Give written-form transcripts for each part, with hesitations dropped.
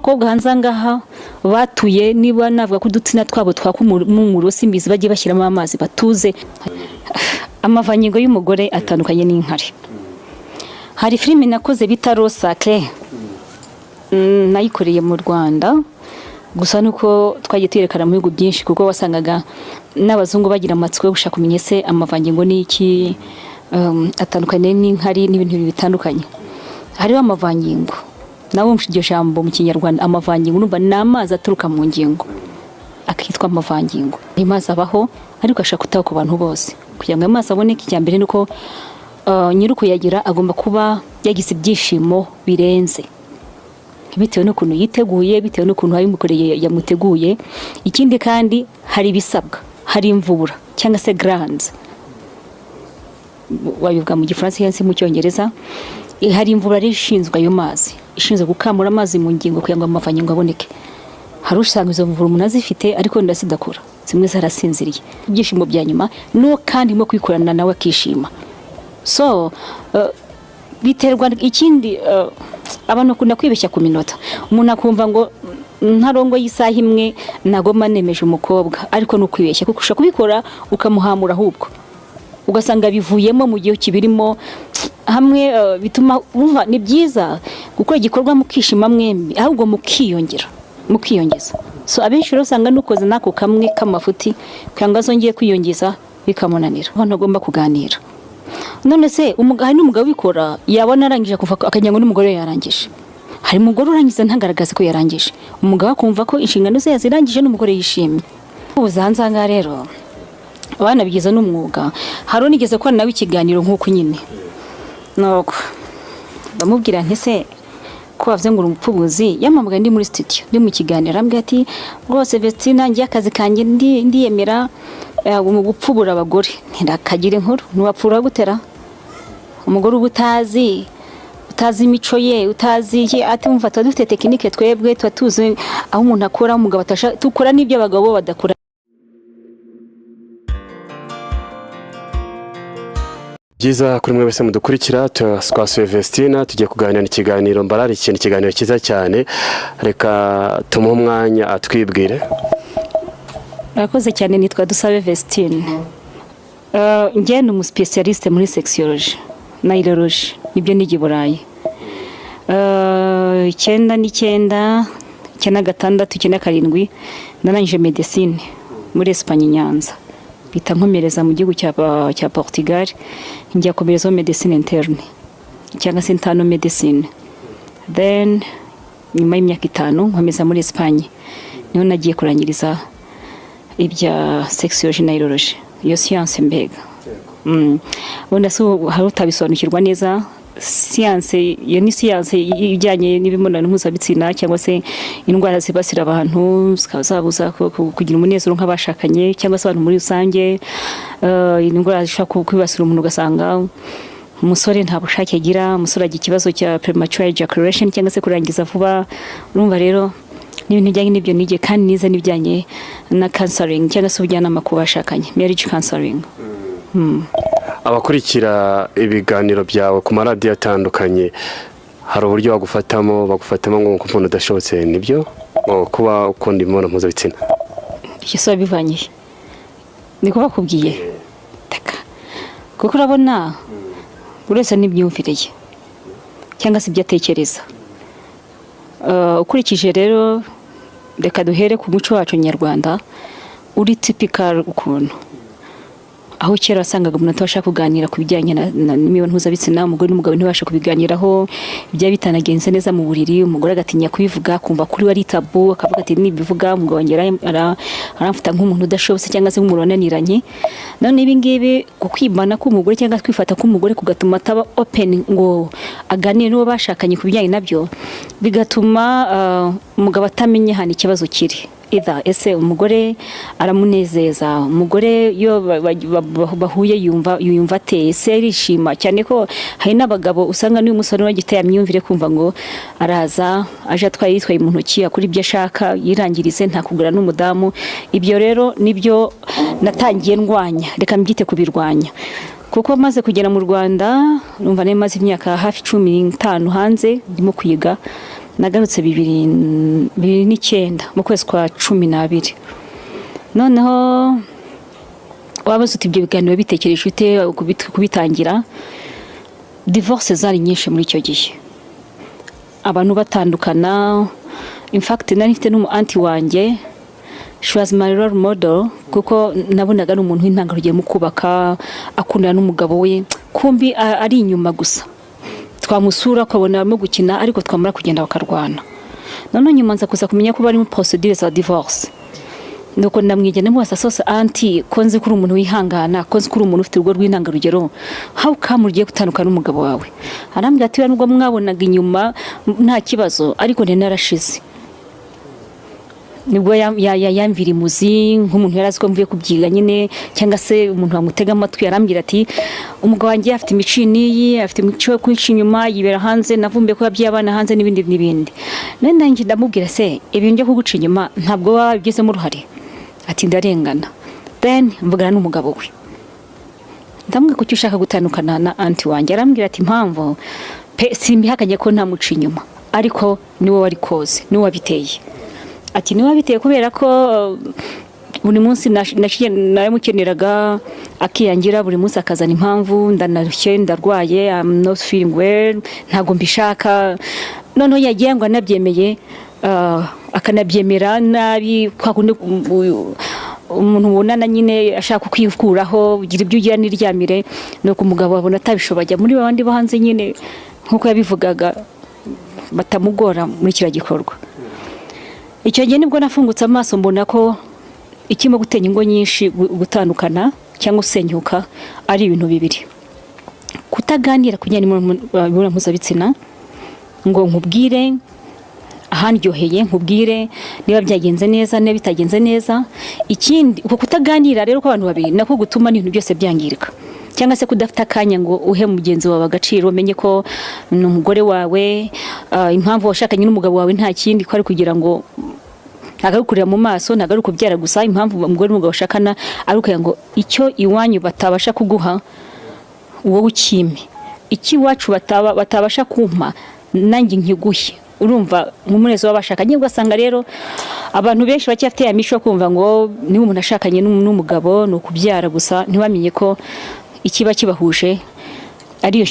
n'abakobwa hanze aha ngaha batuye, niba navuga ko udutsina twabo twaka umuriro, simbizi, bajye bashyiramo amazi batuze. Amavangingo y'umugore atandukanye n'inkari. Hari filime nakoze bita L'Eau Sacrée, nayikoreye mu Rwanda gusa, nuko twagiye tuyerekana mu bihugu byinshi, kuko wasangaga n'abazungu bagira amatsiko yo gushaka kumenya ese amavangingo ni iki, atandukanye n'inkari n'ibintu bitandukanye. Hariho amavangingo, nawe wumva iryo jambo mu Kinyarwanda amavangingo, urumva ni amazi aturuka mu ngingo akitwa amavangingo. Ayo mazi abaho, ariko ashaka kutaba ku bantu bose. Kugira ngo ayo mazi aboneke, icya mbere ni uko nyiri ukuyagira agomba kuba yagize ibyishimo birenze, bitewe n'ukuntu yiteguye, bitewe n'ukuntu wabimukoreye yamuteguye. Ikindi kandi hari ibisabwa, hari imvubura cyangwa se glands, wabivuga mu Gifaransa cyangwa se mu Cyongereza. Hari imvubura rero ishinzwe ayo mazi, ishinzwe gukamura amazi mu ngingo kugira ngo amavangingo aboneke. Hari usanga izo mvubura umuntu azifite, ariko wenda zidakora, zimwe zarasinziriye. Ibyishimo bya nyuma n'uwo kandi urimo kwikorana nawe akishima. So biterwa. Ikindi, abantu bakunda kwibeshya ku minota. Umuntu akumva ngo ntarongo y'isaha imwe nagoma nemeje umukobwa, ariko ni ukwibeshya, kuko ushobora kubikora ukamuhamura, ahubwo ugasanga bivuyemo mu gihe kibirimo hamwe. Bituma wumva ni byiza gukora igikorwa mukishima mwembi, ahubwo mukiyongera, mukiyongeza. So abenshi rero usanga nukoze n'ako kamwe k'amafuti kugira ngo azongere kwiyongeza bikamunanira. Abantu bagomba kuganira. None se hari n'umugabo ubikora, yabona arangije kuva akagira ngo n'umugore we yarangije. Hari umugore urangiza ntagaragaze ko yarangije, umugabo akumva ko inshingano ze yazirangije n'umugore yishimye. Ubu hanze aha ngaha rero banabigize n'umwuga. Hari unigeze kubona nawe ikiganiro nk'uku nyine, nuko ndamubwira nti: "Se ko bavuze ngo uri umupfubuzi?" Yampamagaye ndi muri studio, ndi mu kiganiro, arambwira ati: "Rwose Vestina, ngiye akazi kanjye ndiyemera mu gupfubura abagore." Ntirakagira inkuru, ntiwapfura gutera umugore uba utazi imico ye, utazi iki. Ati: "Umva, tuba dufite technique twebwe, tuba tuzi aho umuntu akora, umugabo atasha, dukora n'ibyo abagabo badakora." Byiza kuri mwe wese mudukurikira. Twasuye Vestina, tugiye kuganira ikiganiro mbarari, ikintu ikiganiro cyiza cyane. Reka tumuhe umwanya atwibwire. Murakoze cyane. Nitwa Dusabe Vestine. Njye ni umuspécialiste muri sexology na urology, nibyo niga i Burayi. 99, 96, 97 narangije médecine muri Espagne, Nyanza, bita nkomereza mu gihugu cya Portugal, njya komerezaho médecine interne cyangwa se internal medicine. Then nyuma y'imyaka 5 nkomeza muri Espagne, niho nagiye kurangiriza ibya sexology na urology, iyo science mbega. Wenda se hari utabisobanukirwa neza science? Iyo ni science ijyanye n'imibonano mpuzabitsina cyangwa se indwara zibasira abantu, zikaba zabuza kugira umunezero nk'abashakanye cyangwa se abantu muri rusange. Indwara zishobora kwibasira umuntu, ugasanga umusore nta bushake agira, umusore agira ikibazo cya premature ejaculation cyangwa se kurangiza vuba. Urumva rero ni ibintu bijyanye n'ibyo nigiye, kandi nize n'ibijyanye na counseling cyangwa se ubujyanama ku bashakanye, marriage counseling. Abakurikira ibiganiro byawe ku maradiyo atandukanye, hari uburyo bagufatamo nk'umuntu udashobotse, nibyo? Ngo kuba ukunda imibonano mpuzabitsina? Icyo se wabivanye he? Niko bakubwiye? Taka, kuko urabona buri wese n'imyumvire ye cyangwa se ibyo atekereza. Ukurikije rero, reka duhere ku muco wacu nyarwanda uri typical, ukuntu aho kera wasangaga umuntu atabasha kuganira ku bijyanye n'imibonano mpuzabitsina, umugore n'umugabo ntibashe kubiganiraho, byaba bitanagenze neza mu buriri, umugore agatinya kubivuga, akumva kuri we ari tabou, akavuga ati: "Nibivuga umugabo wanjye aramfata nk'umuntu udashobotse cyangwa se nk'umuntu wananiranye." None ibi ngibi, kukwibana k'umugore cyangwa kwifata k'umugore kugatuma ataba open ngo aganire n'uwo bashakanye ku bijyanye nabyo, bigatuma umugabo atamenya ahantu ikibazo kiri. Either ese umugore aramunezeza? Umugore iyo bahuye yumva ate? Ese arishima? Cyane ko hari n'abagabo usanga n'uyu musore wagiteye myumvire, kumva ngo araza aje atwaye, yitwaye mu ntoki, akora ibyo ashaka, yirangirize, nta kugura n'umudamu. Ibyo rero nibyo natangiye ndwanya, reka mbyite kubirwanya, kuko maze kugera mu Rwanda, numva nari maze imyaka hafi 15 hanze ndimo kwiga. Nagarutse 2009 mu kwezi kwa 12. Noneho waba uzi ibyo biganiro bitekereje ute kubitangira? Divorce zari nyinshi muri icyo gihe, abantu batandukana. In fact, nari mfite n'umu auntie wanjye, she was my role model, kuko nabonaga ari umuntu w'intangarugero mu kubaka, akundana n'umugabo we, kumbi ari inyuma gusa. Twamusura ukabona barimo gukina, ariko twamara kugenda bakarwana. Noneho nyuma nza kuza kumenya ko barimo procedure za divorce. Nuko ndamwigena, ndamubaza: "Sose auntie, ko nzi ko uri umuntu wihangana, ko nzi ko uri umuntu ufite urugo rw'intangarugero, how come ugiye gutandukana n'umugabo wawe?" Arambwira ati: "Nubwo mwabonaga inyuma nta kibazo, ariko ntari narashize." Nibwo yamvira imuzi nk'umuntu yari azi ko mvuye kubyiga nyine, cyangwa se umuntu wamutega amatwi. Arambwira ati: "Umugabo wanjye afite imico iyi n'iyi, afite imico yo kwica inyuma, yibera hanze, navumbuye ko yabyaye abana hanze, n'ibindi n'ibindi." None nanjye ndamubwira: "Se ibintu byo kuguca inyuma ntabwo waba wabigizemo uruhare?" Ati: "Ndarengana." Then mvugana n'umugabo we, ndamubwira: "Kuki ushaka gutandukana na auntie wanjye?" Arambwira ati: "Impamvu pe, simbihakanye ko ntamuca inyuma, ariko niwe wari koze, niwe wabiteye." Ati: "Niwe wabiteye kubera ko buri munsi naramukeneraga akiyangira, buri munsi akazana impamvu: ndanarushye, ndarwaye, I'm not feeling well, ntabwo mbishaka." Noneho yagiye ngo anabyemeye, akanabyemera nabi, kwa kundi umuntu ubonana nyine ashaka kwikuraho, ugira ibyo ugira n'iryamire. Nuko umugabo abona atabishobora, ajya muri babandi bo hanze nyine, nk'uko yabivugaga, batamugora muri kiriya gikorwa. Icyo gihe nibwo nafungutse amaso, mbona ko ikirimo gutenya ingo nyinshi gutandukana cyangwa gusenyuka ari ibintu bibiri: kutaganira ku bijyanye n'imibonano mpuzabitsina, ngo nkubwire ahandyoheye, nkubwire niba byagenze neza, niba bitagenze neza. Ikindi, uko kutaganira rero kw'abantu babiri nako gutuma n'ibintu byose byangirika, cyangwa se kudafite akanya ngo uhe mugenzi wawe agaciro, umenye ko ni umugore wawe. Impamvu washakanye n'umugabo wawe nta kindi ko ari kugira ngo, ntabwo ari ukurira mu maso, ntabwo ari ukubyara gusa. Impamvu umugore n'umugabo bashakana ari ukugira ngo icyo iwanyu batabasha kuguha wowe ukime, icyo iwacu batabasha kumpa nanjye nkiguhe. Urumva nk'umunezero w'abashakanye. Ugasanga rero abantu benshi bacyafite ya mico yo kumva ngo niba umuntu ashakanye n'umugabo ni ukubyara gusa, ntibamenye ko ikiba kibahuje ari iyo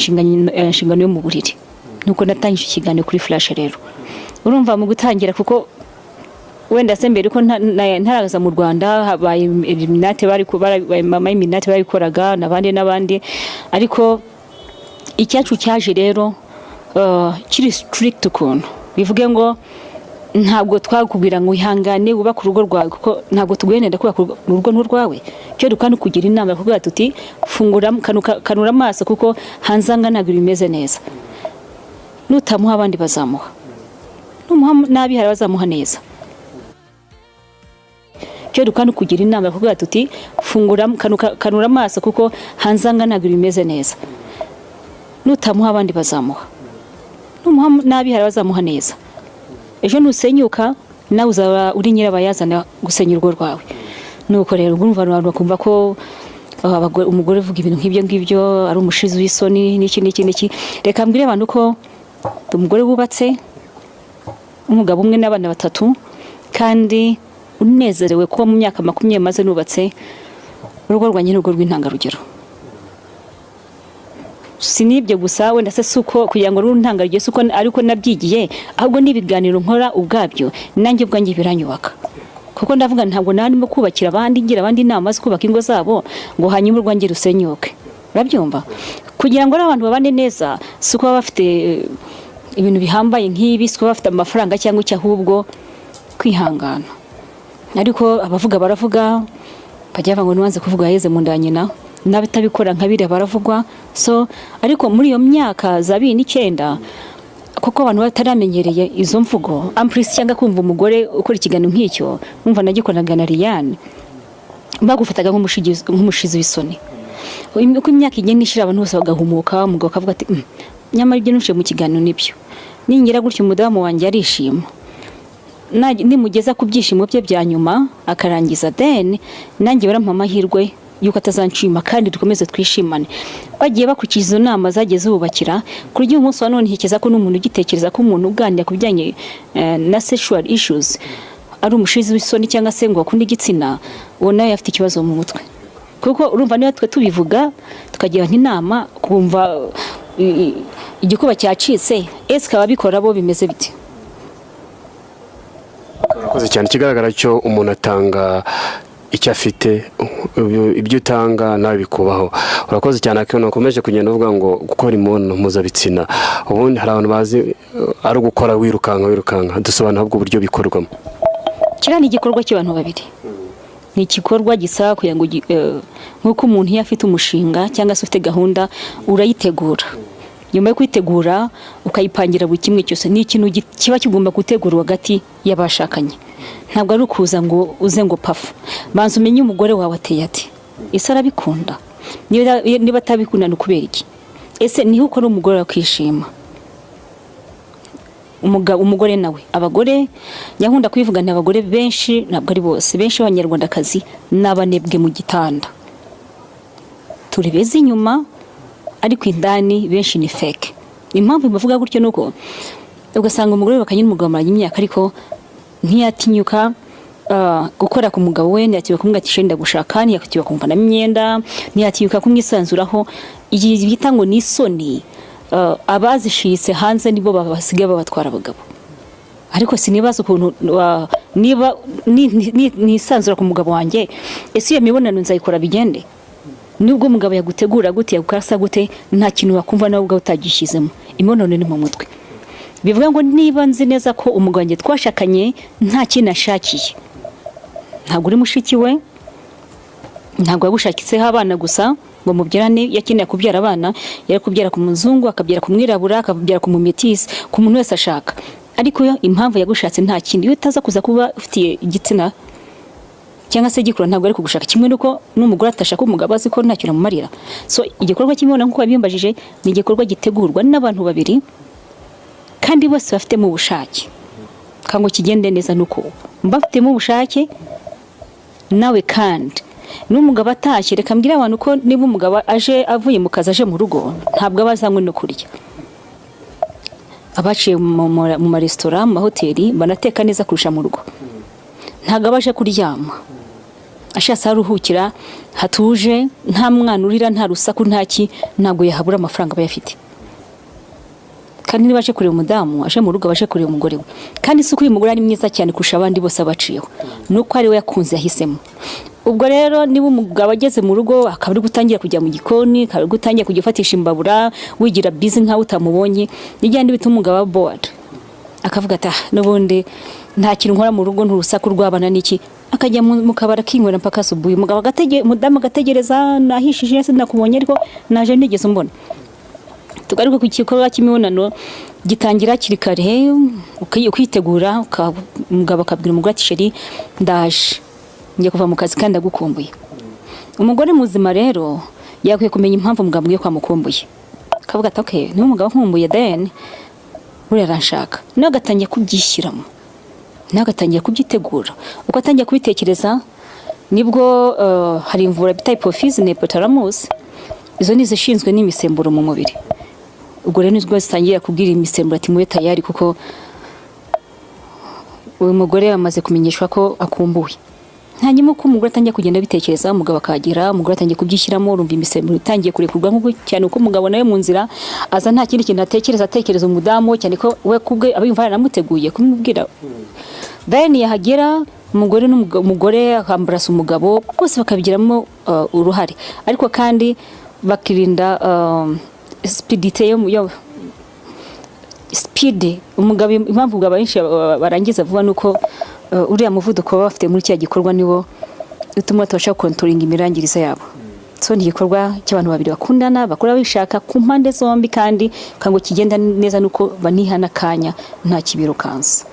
nshingano yo mu buriri. Nuko natangije ikiganiro kuri Flash. Rero urumva mu gutangira, kuko wenda se mbere ko ntaraza mu Rwanda habaye Illuminati, bari mama Illuminati babikoraga n'abandi n'abandi, ariko icyacu cyaje rero kiri strict ukuntu, bivuge ngo ntabwo twakubwira ngo wihangane wubake urugo rwawe, kuko ntabwo tuguhenera kubaka urugo n'urwawe. Icyo dukora ni ukugira inama, kuvuga tuti: "Fungura, kanura amaso, kuko hanze aha ntabwo bimeze neza. Nutamuha abandi bazamuha, numuha nabi hari abazamuha neza." Icyo dukora ni ukugira inama, kuvuga tuti: "Fungura, kanura amaso, kuko hanze aha ntabwo bimeze neza. Nutamuha abandi bazamuha, numuha nabi hari abazamuha neza. Ejo nusenyuka nawe uzaba uri nyirabayazana gusenya urugo rwawe." Nuko rero urumva abantu bakumva ko umugore uvuga ibintu nk'ibyo ngibyo ari umushizi w'isoni n'iki n'iki n'iki. Reka mbwire abantu ko umugore wubatse, umugabo umwe n'abana batatu, kandi unezerewe kuba mu myaka 20 maze nubatse, urugo rwanjye ni urugo rw'intangarugero. Si n'ibyo gusa, wenda se si uko kugira ngo rube intangarugero, si uko ariko nabyigiye, ahubwo n'ibiganiro nkora ubwabyo nanjye ubwanjye biranyubaka, kuko ndavuga ntabwo naba ndimo kubakira abandi, ngira abandi inama zo kubaka ingo zabo, ngo hanyuma urwanjye rusenyuke. Urabyumva? Kugira ngo rero abantu babane neza, si uko baba bafite ibintu bihambaye nk'ibi, si uko baba bafite amafaranga cyangwa icyo, ahubwo kwihangana. Ariko abavuga baravuga, bajya bavuga ngo ntiwanze kuvuga yaheze mu nda ya nyina, n'abatabikora nka biriya baravugwa. So ariko muri iyo myaka za 2009, kuko abantu bataramenyereye izo mvugo ampurisi cyangwa kumva umugore ukora ikiganiro nk'icyo, wumva nagikoranaga na Liliane, bagufataga nk'umushizi w'isoni. Uko imyaka igenda ishira, abantu bose bagahumuka, umugabo akavuga ati: "Nyamara ibyo ntuciye mu kiganiro nibyo, ningira gutya umudamu wanjye arishima. Nimugeza ku byishimo bye bya nyuma akarangiza, then nanjye barampa amahirwe yuko atazanshima kandi dukomeze twishimane." Bagiye bakurikiza izo nama zagiye zibubakira, ku buryo uyu munsi wa none ntekereza ko n'umuntu ugitekereza ko umuntu uganira ku bijyanye na sexual issues ari umushizi w'isoni cyangwa se ngo akunde igitsina, uwo nawe afite ikibazo mu mutwe. Kuko urumva, niba twe tubivuga tukagira inama, kumva igikuba cyacitse, ese ababikora bo bimeze bite? Urakoze cyane. Ikigaragara cyo, umuntu atanga icyo afite, ibyo utanga nawe bikubaho. Urakoze cyane. Akenshi ukomeje kugenda uvuga ngo gukora imibonano mpuzabitsina, ubundi hari abantu bazi ari ugukora wirukanka wirukanka. Dusobanura ahubwo uburyo bikorwamo. Kiriya ni igikorwa cy'abantu babiri, ni igikorwa gisaba kugira ngo nk'uko umuntu iyo afite umushinga cyangwa se ufite gahunda, urayitegura. Nyuma yo kuyitegura, ukayipangira buri kimwe cyose. Ni ikintu kiba kigomba gutegurwa hagati y'abashakanye. Ntabwo ari ukuza ngo uze ngo pafu. Banza umenye umugore wawe ateye ate. Ese arabikunda? Niba atabikunda, ni ukubera iki? Ese niho ukora umugore wawe akishima? Umugabo, umugore nawe, abagore nyakunda kubivuga, ni abagore benshi, ntabwo ari bose, benshi b'Abanyarwandakazi ni abanebwe mu gitanda. Turi beza inyuma, ariko indani benshi ni fake. Impamvu bavuga gutyo ni uko ugasanga umugore bakanye n'umugabo bamaranye imyaka, ariko ntiyatinyuka gukora ku mugabo we, ntiyatinyuka kumubwira ati: "Chéri, ndagushaka", ntiyatinyuka kumuvanamo imyenda, ntiyatinyuka kumwisanzuraho. Iyi bita ngo ni isoni, abazishitse hanze nibo basigaye babatwara abagabo. Ariko sinibaza ukuntu niba nisanzura ku mugabo wanjye, ese iyo mibonano nzayikora bigende? Nubwo umugabo yagutegura gute, yagukasa gute, nta kintu wakumva nawe ubwawe utagishyizemo. Imibonano ni mu mutwe. Bivuga ngo niba nzi neza ko umugabo wanjye twashakanye nta kintu ashakiye, ntabwo uri mushiki we, ntabwo yagushakitseho abana gusa ngo mubyarane. Yakeneye kubyara abana, yari kubyara ku muzungu, akabyara ku mwirabura, akabyara ku mumetisi, ku muntu wese ashaka. Ariko yo impamvu yagushatse nta kindi, iyo utaza kuza kuba ufitiye igitsina cyangwa se gikura, ntabwo ari kugushaka. Kimwe nuko n'umugore atashaka umugabo azi ko ntacyo amumarira. So igikorwa cy'imibonano, nk'uko wabimbajije, ni igikorwa gitegurwa n'abantu babiri kandi bose bafitemo ubushake. Ngo kigende neza nuko mbafitemo ubushake nawe. Kandi n'umugabo atashye, reka mbwire abantu ko niba umugabo aje avuye mu kazi, aje mu rugo, ntabwo aba azanywe no kurya. Abaciye mu maresitora, mu mahoteli, banateka neza kurusha mu rugo. Ntabwo aba aje kuryama. Ashatse aho aruhukira hatuje, nta mwana urira, nta rusaku, nta ki, ntabwo yahabura amafaranga aba ayafite. Kandi niba aje kureba umudamu, aje mu rugo, aba aje kureba umugore we. Kandi si uko uyu mugore ari mwiza cyane kurusha abandi bose abaciyeho, ni uko ari we yakunze, yahisemo. Ubwo rero niba umugabo ageze mu rugo akaba ari gutangira kujya mu gikoni, akaba ari gutangira kujya ufatisha imbabura, wigira busy nkaho utamubonye, nijyandi bituma umugabo aba bored, akavuga ati: "Ah, n'ubundi nta kintu nkora mu rugo, nturusaku rw'abana n'iki", akajya mu kabari akinywera mpaka asubuye. Umugabo umudamu agategereza: "Nahishije, sinakubonye, ariko naje ntigeze umbona." Tugaruke ku gikorwa cy'imibonano. Gitangira hakiri kare, ukitegura, umugabo akabwira umugore ati: "Chéri, ndaje, ngiye kuva mu kazi kandi ndagukumbuye." Umugore muzima rero yakwiye kumenya impamvu umugabo amubwiye ko amukumbuye, akavuga ati: "Okay, niba umugabo ankumbuye, then buriya aranshaka." Nawe agatangira kubyishyiramo, nawe agatangira kubyitegura. Uko atangiye kubitekereza, nibwo hari imvura bita hypophyse na hypothalamus. Izo ni izishinzwe n'imisemburo mu mubiri. Ubwo rero nibwo zitangira kubwira imisemburo ati: "Mube tayari, kuko uyu mugore yamaze kumenyeshwa ko akumbuwe." Hanyuma uko umugore atangiye kugenda abitekereza, umugabo akahagera, umugore atangiye kubyishyiramo, urumva imisemburo itangiye kurekurwa. Nk'uko cyane uko umugabo nawe mu nzira aza nta kindi kintu atekereza, atekereza umudamu, cyane ko we kubwe aba yumva yaranamuteguye kumubwira. Then yahagera, umugore umugore akambarasa umugabo, bose bakabigiramo uruhare, ariko kandi bakirinda speedite yo speed. Umugabo, impamvu umugabo benshi barangiza vuba nuko uriya muvuduko baba bafite muri kiriya gikorwa niwo utuma batabasha gukontrolinga imirangirize yabo. So ni igikorwa cy'abantu babiri bakundana, bakora bishaka ku mpande zombi, kandi ngo kigenda neza nuko banihana akanya, nta kibirukansa.